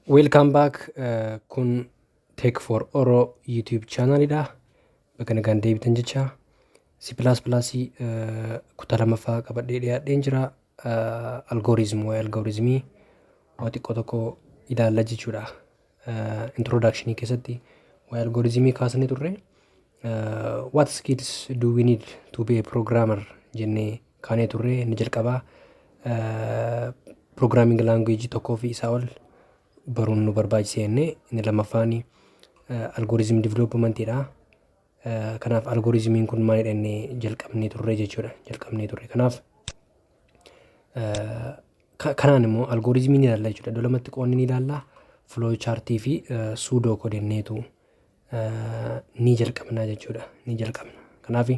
Welcome back. Kun Tech for Oro YouTube channelidha. Bakka nagaan deebitan jecha C++ kutaa lammaffaa qabadhee dhiyaadheen jira. Algorithm, waa'ee algoritmii waa xiqqoo tokko ilaalla jechuudha. Introduction keessatti waa'ee algoritmii kaasnee turre. What skills do we need to be a programmer jennee kaanee turre. Inni jalqabaa programming language tokkoo fi isaa ol baruun nu barbaachisa jennee, inni lammaffaan algorithm developmentidha. Kanaaf algorithmiin kun maalidha jennee jalqabnee turre jechuudha. Jalqabnee turre. Kanaaf kanaan immoo algorithmii ni ilaalla jechuudha. Iddoo lamatti qoodnee ni ilaalla. Flow chartii fi pseudo code jenneetu ni jalqabna jechuudha. Ni jalqabna. Kanaaf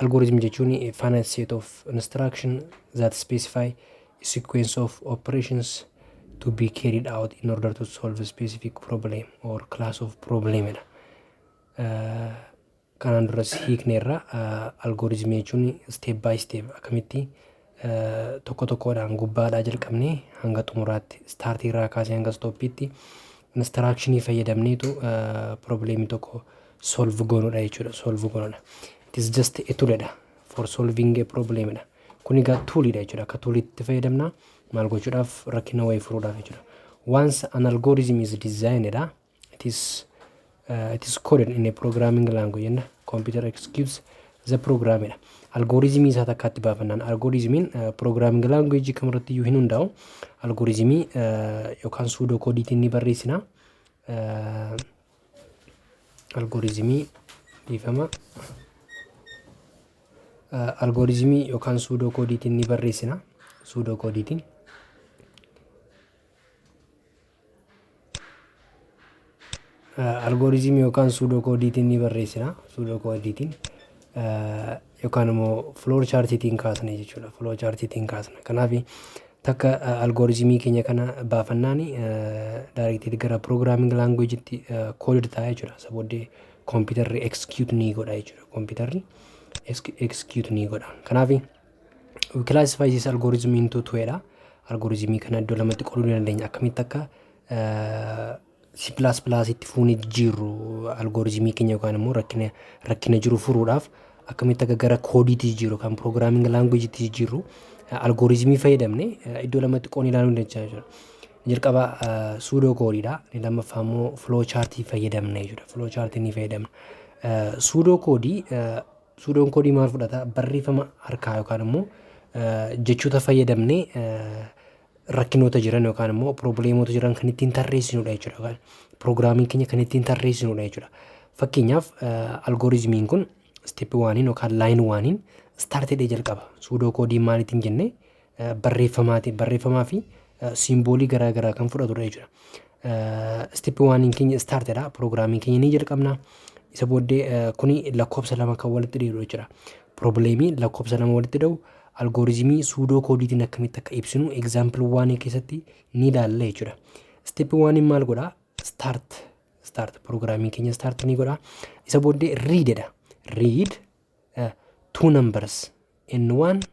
algorithm jechuun a finite set of instruction that specify a sequence of operations to be carried out in order to solve a specific problem or class of problem dha. Kanaan duras hiikneerra, algorithmii jechuun step by step akkamitti tokko tokkodhaan gubbaadhaa jalqabnee hanga xumuraatti, startii irraa kaasee hanga stopiitti instructionii fayyadamneetu problemii tokko solve goonudha jechuudha. Solve goonudha. It is just a tool dha for solving a problem dha. Kun egaa toolidha jechuudha. Akka toolitti fayyadamna, maal gochuudhaaf? Rakkina wayii furuudhaaf jechuudha. Once an algorithm is designed dha, it is coded in a programming language and computer executes the program dha. Algorithmii isaa takkaatti baafannaan algorithmiin programming language kamirratti iyyuu hin hundaa'u. Algorithmii yookaan pseudo codeiitiin ni barreessina. Algorithmii, dhiifama. Algorithmii yookaan pseudo codeiitiin ni barreessina. Pseudo codeiitiin. Algorithmii yookaan pseudo codeiitiin ni barreessina. Pseudo codeiitiin yookaan immoo flow chartiitiin kaasna jechuudha. Flow chartiitiin kaasna. Kanaaf takka algorithmii keenya kana baafannaan directly gara programming languageitti coded ta'a jechuudha. Isa booddee kompiitarri execute ni godha jechuudha. Kompiitarri execute ni godha. Kanaaf we classify this algorithm into two dha. Algorithmii kana iddoo lamatti qooduu ni dandeenya. Akkamitti akka C++ itti fuunee jijjiirru algorithmii keenya, yookaan immoo rakkina jiru furuudhaaf akkamitti akka gara codeiitti jijjiirru kan programming languageitti jijjiirru algorithmii fayyadamne iddoo lamatti qoodnee ilaaluu ni dandeenya jechuudha. Jalqaba pseudo codeiidha. Inni lammaffaa immoo flow chartii fayyadamna jechuudha. Flow chartii ni fayyadamna. Pseudo codeii, pseudoon codeii maal fudhata? Barreeffama harkaa yookaan immoo jechoota fayyadamnee rakkinoota jiran yookaan immoo problemoota jiran kan ittiin tarreessinudha jechuudha. Yookaan programiin keenya kan ittiin tarreessinudha jechuudha. Fakkeenyaaf algorithmiin kun step oneiin yookaan line oneiin start jedhee jalqaba. Pseudo codeiin maaliitiin jennee, barreeffamaatiin, barreeffamaa fi symbolii garaa garaa kan fudhatudha jechuudha. Step oneiin keenya startedha. Programiin keenya ni jalqabna. Isa booddee kuni lakkoofsa lama kan walitti hidhu jechuudha. Problemii lakkoofsa lama walitti hidhu algorithmii pseudo codeiitiin akkamitti akka ibsinu example oneii keessatti ni ilaalla jechuudha. Step oneiin maal godhaa? Start programiin keenya start ni godhaa. Isa booddee read jedha. Read two numbers, n1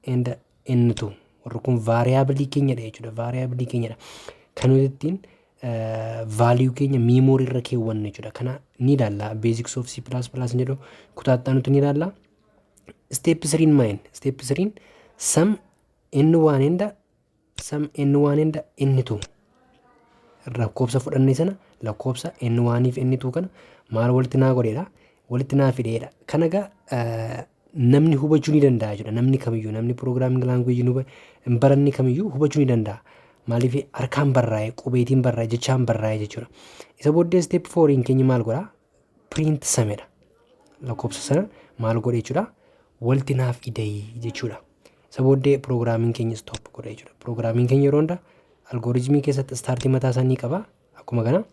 and n2. Warri kun variableii keenyadha jechuudha. Variableii keenyadha. Kan nuti ittiin value keenya memory irra keewwannu jechuudha. Kana ni ilaalla. Basics of C++ jedhu kutaa nuti ni ilaalla. Step 3 main? Step 3 sum n1 and sum n1 and n2, lakkoofsa fudhanne sana, lakkoofsa n1 fi n2 kana maal walitti naa godheedha? Walitti naa fideedha. Kana egaa namni hubachuu ni danda'a jechuudha. Namni kamiyyuu, namni programming languageii hin baranne kamiyyuu hubachuu ni danda'a. Maaliif? Harkaan barraa'e, qubeetiin barraa'e, jechaan barraa'e jechuudha. Isa booddee step fouriin keenya maal godhaa? Print sumedha. Lakkoofsa sana maal godhe jechuudha? Walitti naaf ida'ii jechuudha. Isa booddee programiin keenya stop godha jechuudha. Programiin keenya yeroo hunda algorithmii keessatti startii mataa isaa ni qaba. Akkuma kana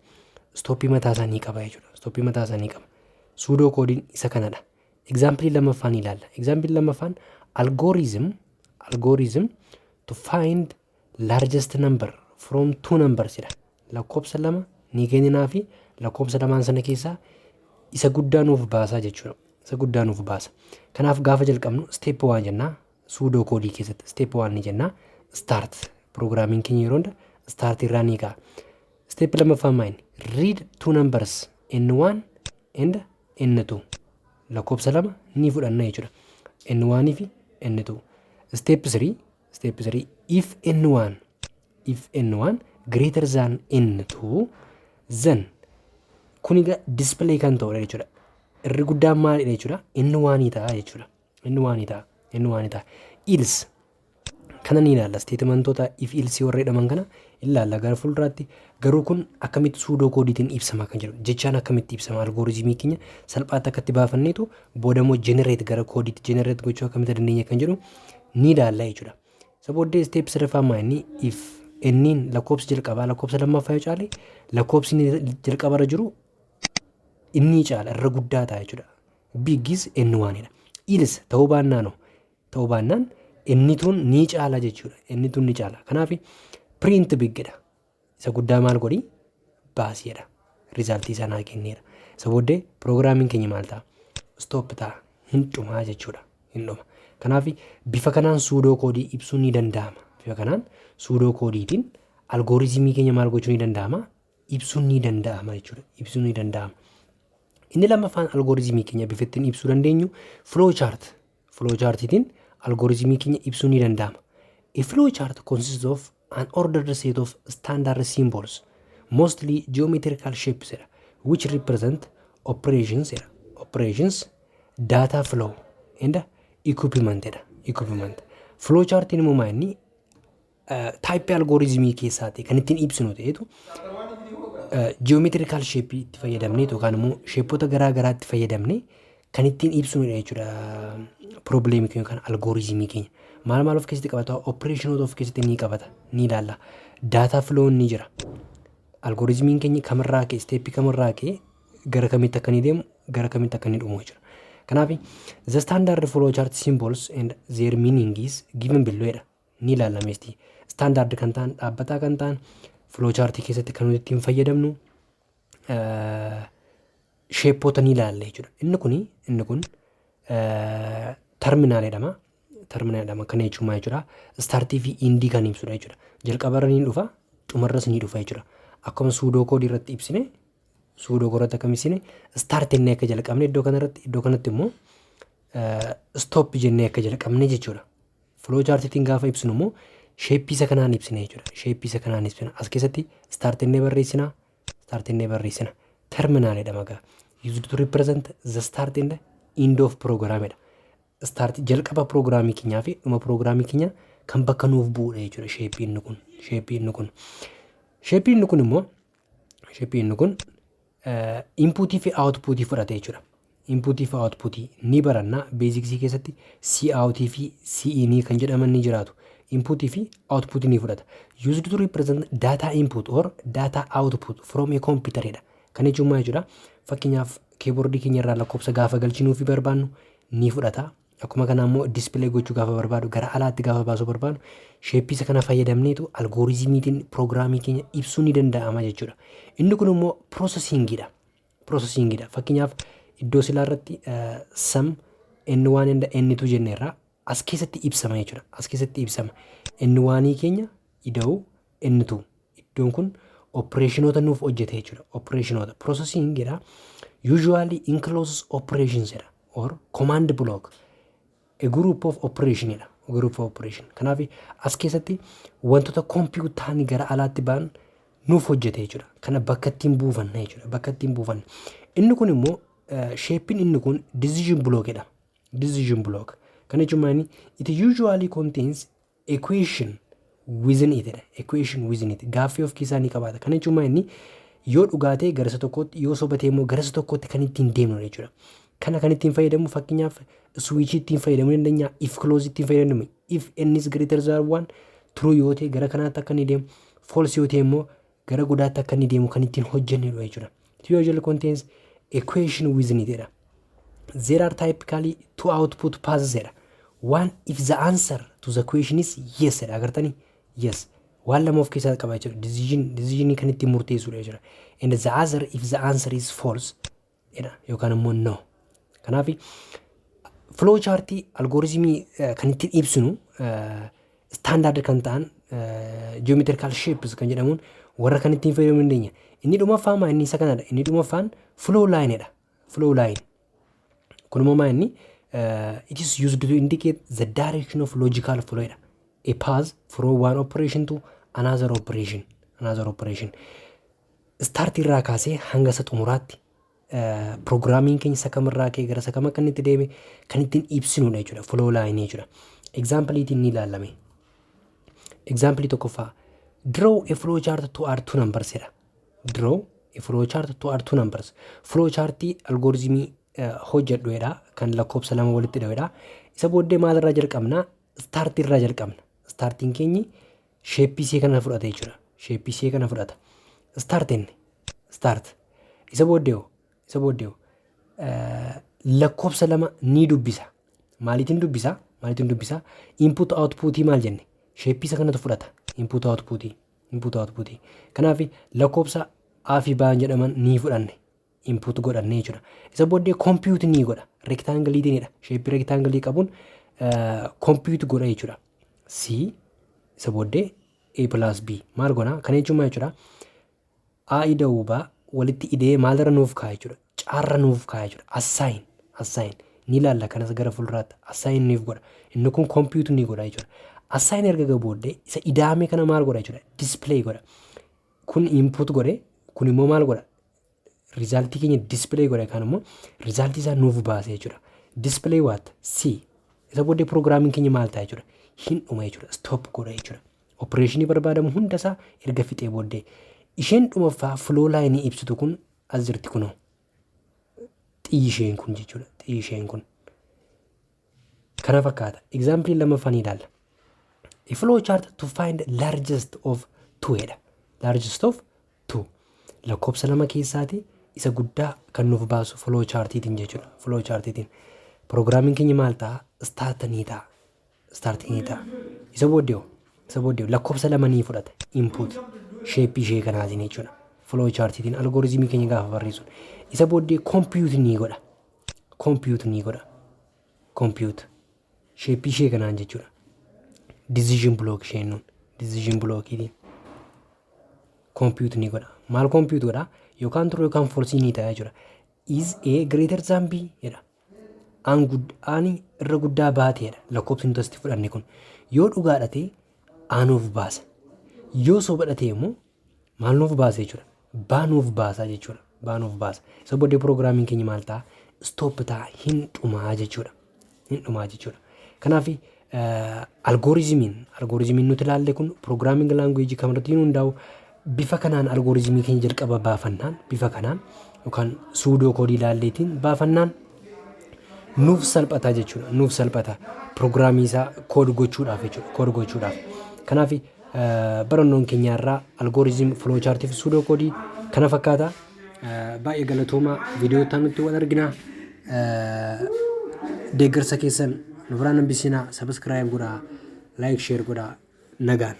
stopii mataa isaa ni qaba jechuudha. Stopii mataa isaa ni qaba. Pseudo codeiin isa kanadha. Exampleii lammaffaan ilaalla. Exampleii lammaffaan algorithm to find largest number from two numbers jedha. Lakkoofsa lama ni kenninaa fi lakkoofsa lamaan sana keessaa isa guddaa nuuf baasaa jechuudha. Isa guddaa nuuf baasa. Kanaaf gaafa jalqabnu step one jennaa, pseudo codeii keessatti step one ni jennaa, start. Programiin keenya yeroo hunda Start irraa ni ka'a. Step lammaffaan maal? Read two numbers, N1 and N2. Lakkoofsa lama ni fudhanna jechuudha. N1 fi N2. Step 3, step 3, if N1 greater than N2, then kun egaa display kan ta'udha jechuudha. Irri guddaan maalidha jechuudha? N1 ta'a jechuudha. N1 ta'a. N1 ta'a. Else kana ni ilaalla. Statementoota if, else warra jedhaman kana ilaalla gara fuulduraatti. Garuu kun akkamitti pseudo codeiitiin ibsama kan jedhu, jechaan akkamitti ibsama, algorithmii keenya salphaatti akkatti baafanneetu booda immoo generate gara codeiitti generate gochuu akkamitti dandeenya kan jedhu ni ilaalla jechuudha. Isa booddee step sadaffaa maa inni? If inniin lakkoofsi jalqabaa lakkoofsa lammaffaa yoo caale, lakkoofsi jalqabarra jiru inni caala, irra guddaa ta'a jechuudha. Big is N oneidha. Else ta'uu baannaan, ta'uu baannaan inni tun ni caala jechuudha. Inni tun ni caala. Kanaaf print bigidha. Isa guddaa maal godhi? Baasiidha. Resultii sanaa kenneera. Isa booddee programiin keenya maal ta'a? Stop ta'a. Hin dhumaa jechuudha. Hin dhuma. Kanaaf bifa kanaan pseudo codeii ibsuun ni danda'ama. Bifa kanaan pseudo codeiitiin algorithmii keenya maal gochuu ni danda'ama? Ibsuun ni danda'ama jechuudha. Ibsuun ni danda'ama. Inni lammaffaan algorithmii keenya bifa ittiin ibsuu dandeenyu flow chart. Flow chartiitiin algorithmii keenya ibsuun ni danda'ama. A flow chart consists of an ordered set of standard symbols, mostly geometrical shapes jedha, which represent operations jedha. Operations, data flow and equipment jedha. Equipment. Flow chartiin immoo maa inni? Typeii algorithmii keessaati kan ittiin ibsinu ta'etu geometrical shapeii itti fayyadamnee yookaan immoo shapeota garaa garaa itti fayyadamnee kan ittiin ibsinudha jechuudha. Problemii keenya yookaan algorithmii keenya. Maal maal of keessatti qabata? Operationoota of keessatti ni qabata, ni ilaalla. Data flown ni jira. Algorithmiin keenya kamirraa ka'e, stepii kamirraa ka'e, gara kamitti akka inni deemu, gara kamitti akka inni dhumu jechuudha. Kanaaf the standard flow chart symbols and their meaning is given below jedha. Ni ilaalla meestii. Standard kan ta'an, dhaabbataa kan ta'an, flow chart keessatti kan nuti ittiin fayyadamnu shapeoota ni ilaalla jechuudha. Inni kun terminal jedhama. Terminal jedhama. Kana jechuun maal jechuudha? Startii fi endii kan ibsudha jechuudha. Jalqabarra ni dhufa, dhumarras ni dhufa jechuudha. Akkuma pseudo codeii irratti ibsine, pseudo codeii irratti akkam ibsine, start jennee akka jalqabne, iddoo kanarratti, iddoo kanatti immoo stop jennee akka jalqabne jechuudha. Flow chartiitiin gaafa ibsinu immoo shapeii isa kanaan ibsina jechuudha. Shapeii isa kanaan ibsina. As keessatti start jennee barreessina. Start jennee barreessina. Terminal jedhama egaa. Used to represent the start and end of program jedha. Start, jalqaba programii keenyaa fi dhuma programii keenyaa kan bakka nuuf bu'udha jechuudha shapeiin inni kun. Shapeiin inni kun. Shapeiin inni kun immoo, shapeiin inni kun inputii fi outputii fudhate jechuudha. Inputii fi outputii ni baranna basicsii keessatti. Coutii fi Cinii kan jedhaman ni jiraatu. Inputii fi outputii ni fudhata. Used to represent data input or data output from a computer jedha. Kan jechuun maal jechuudha? Fakkeenyaaf keyboardii keenya irraa lakkoofsa gaafa galchinuu fi barbaannu ni fudhata. Akkuma kana immoo display gochuu gaafa barbaadu, gara alaatti gaafa baasuu barbaadu, shapeii isa kana fayyadamneetu algorithmiitiin programii keenya ibsuu ni danda'ama jechuudha. Inni kun immoo processingiidha. Processingiidha. Fakkeenyaaf iddoo silaa irratti sum N1 and N2 jenneerra, as keessatti ibsama jechuudha. As keessatti ibsama. N1 keenya ida'uu N2, iddoon kun operationoota nuuf hojjete jechuudha. Operationoota. Processing jedha. Usually includes operations jedha or command block. A group of operation jedha. Group of operation. Kanaaf as keessatti wantoota kompiitaraan gara alaatti ba'an nuuf hojjete jechuudha. Kana bakka ittiin buufanna jechuudha. Bakka ittiin buufanna. Inni kun immoo, shapeiin inni kun decision block jedhama. Decision block. Kana jechuun maali? It usually contains a question within it jedha. A question within it. Gaaffii of keessaa ni qabaata. Kana jechuun maali? Yoo dhugaatee gara isa tokkootti, yoo sobatee immoo gara isa tokkootti kan ittiin deemnu jechuudha. Kana kan ittiin fayyadamu, fakkeenyaaf switchii ittiin fayyadamuu dandeenya. If clause ittiin fayyadamu. If n is greater than one, true yoo ta'e gara kanaatti akka inni deemu, false yoo ta'e immoo gara godaatti akka inni deemu kan ittiin hojjennudha jechuudha. It usually contains a question within it jedha. There are typically two output paths jedha. One if the answer to the question is yes jedha, agartanii? Yes. Waan lama of keessaa qaba jechuudha. Decision kan ittiin murteessudha jechuudha. And the other if the answer is false jedha yookaan immoo no. Kanaaf flow chartii algorithmii kan ittiin ibsinu standard kan ta'an Geometrical shapes kan jedhamuun warra kan ittiin fayyadamuu dandeenya. Inni dhumaffaa maa inni isa kanadha. Inni dhumaffaan flow line dha. Flow line. Kun immoo maa inni it is used to indicate the direction of logical flow dha. A path from one operation to another operation. Another operation. Start irraa kaasee hanga isa xumuraatti piroogiraamiin keenya isa kamirraa ka'ee gara isa kam akka inni itti deeme kan ittiin ibsinudha jechuudha. Flow line jechuudha. Exampleetiin ni ilaalame. Example tokkoffaa, draw a flow chart to add two numbers jedha. Draw a flow chart to add two numbers. Flow chartii algorithmii hojjedhu jedha, kan lakkoofsa lama walitti hidhudha. Isa booddee maalirraa jalqabna? Start irraa jalqabna. Startiin keenyi shapeii ishee kana fudhata jechuudha. Shapeii ishee kana fudhata. Start inni start. Isa booddee lakkoofsa lama ni dubbisa. Maaliitiin dubbisa? Maaliitiin dubbisa? Input outputii maal jenne? Shapeii isa kanatu fudhata. Input outputii. Input outputii. Kanaaf lakkoofsa A fi B jedhaman ni fudhanne. Input godhanne jechuudha. Isa booddee compute ni godha. Rectangleiitiinidha. Shapeii rectangleii qabuun compute godha jechuudha. C isa booddee A plus B maal godha? Kana jechuun maal jechuudha? A ida'uu B walitti ida'ee maalirra nuuf kaa'a jechuudha. Caarra nuuf kaa'a jechuudha. Assign, assign ni ilaalla kanas gara fuulduraatti, assign nuuf godha. Inni kun compute ni godha jechuudha. Assign erga ga'e booddee isa ida'ame kana maal godha jechuudha? Display godha. Kun input godhe, kun immoo maal godha? Resultii keenya display godha, kan immoo resultii isaa nuuf baase jechuudha. Display what? C. Isa booddee piroogiraamiin keenya maal ta'a jechuudha? Hin dhuma jechuudha. Stop godha jechuudha. Operationii barbaadamu hundasaa erga fixee booddee. Isheen dhumaffaa flow lineii ibsitu kun as jirti kunoo. Xiyyi isheen kun jechuudha. Xiyyi isheen kun. Kana fakkaata. Example lammaffaa ni ilaalla. A flow chart to find largest of two jedha. Largest of two. Lakkoofsa lama keessaati isa guddaa kan nuuf baasu flow chartiitiin jechuudha. Flow chartiitiin. Piroogiraamiin keenya maal ta'a? Start ni ta'a. Start ni ta'a. Isa booddee lakkoofsa lama ni fudhata. Input shapeii ishee kanaatiin jechuudha. Flow chartiitiin algorithmii keenya gaafa barreessu. Isa booddee compute ni godha. Compute ni godha. Compute. Shapeii ishee kanaan jechuudha. Decision block isheen nuun. Decision blockiitiin. Compute ni godha. Maal compute godha? Yookaan true yookaan false ni ta'a jechuudha. Is A greater than B jedha. Aani irra guddaa baateedha. Lakkoofsi nuti asitti fudhanne kun. Yoo dhugaadha ta'e A nuuf baasa. Yoo sobadha ta'e immoo maal nuuf baasa jechuudha? B nuuf baasa jechuudha. B nuuf baasa. Isa booddee piroogiraamiin keenya maal ta'a? Stop ta'a, hin dhumaa jechuudha. Hin dhumaa jechuudha. Kanaaf algorithmiin nuti ilaalle kun programming languageii kamirratti hundaa'u, bifa kanaan algorithmii keenya jalqaba baafannaan, bifa kanaan yookaan pseudo codeii ilaalleetiin baafannaan nuuf salphata jechuudha. Nuuf salphata piroogiraamii isaa code gochuudhaaf jechuudha. Code gochuudhaaf. Kanaaf barannoon keenya irraa algorithm, flow chartii fi pseudo codeii kana fakkaata. Baay'ee galatooma, viidiyoo nutti wal argina. Deeggarsa keessan nu biraan hambisinaa, subscribe godhaa, like, share godhaa, nagaan.